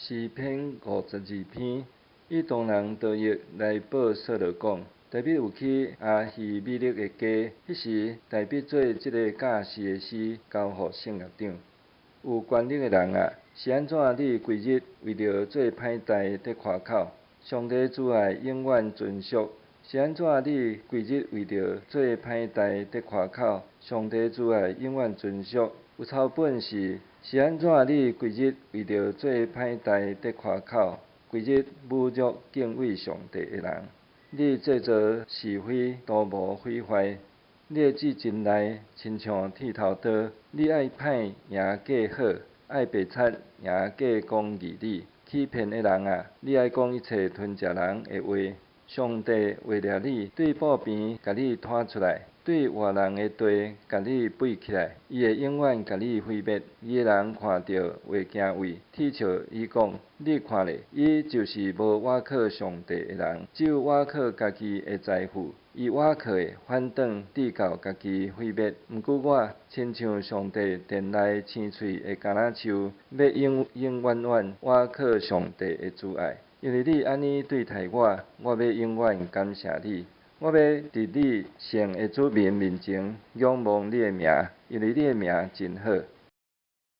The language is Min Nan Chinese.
詩篇52篇，以東人多益來報掃羅講，大衛有去亞希米勒的家，彼時大衛做這个教示的詩，交予聖樂長。有權力的人啊，是按怎你規日為著做歹代佇誇口？上帝慈愛永遠存續。是按怎你規日為著做歹代佇誇口？上帝慈愛永遠存續。有抄本是，是按怎你規日為著做歹代佇誇口？規日侮辱敬畏上帝的人。你製造是非，圖謀毀壞。你的舌真利，親像剃頭刀。你愛歹贏過好，愛白賊贏過講義理。欺騙的人啊，你愛講一切吞食人的話。上帝畫掠你，對布邊共你拖出來，對活人的地共你背起來，伊會永遠共你毀滅。伊的人看著會驚畏，恥笑伊講：你看咧，伊就是無倚靠上帝的人，只有倚靠家己的財富。伊倚靠的反轉至到家己毀滅。毋過我親像上帝殿內青翠的橄欖樹，欲永永遠遠倚靠上帝的慈愛。因為你按呢對待我，我欲永遠感謝你。我欲佇你聖的子民面前仰望你的名，因為你的名真好。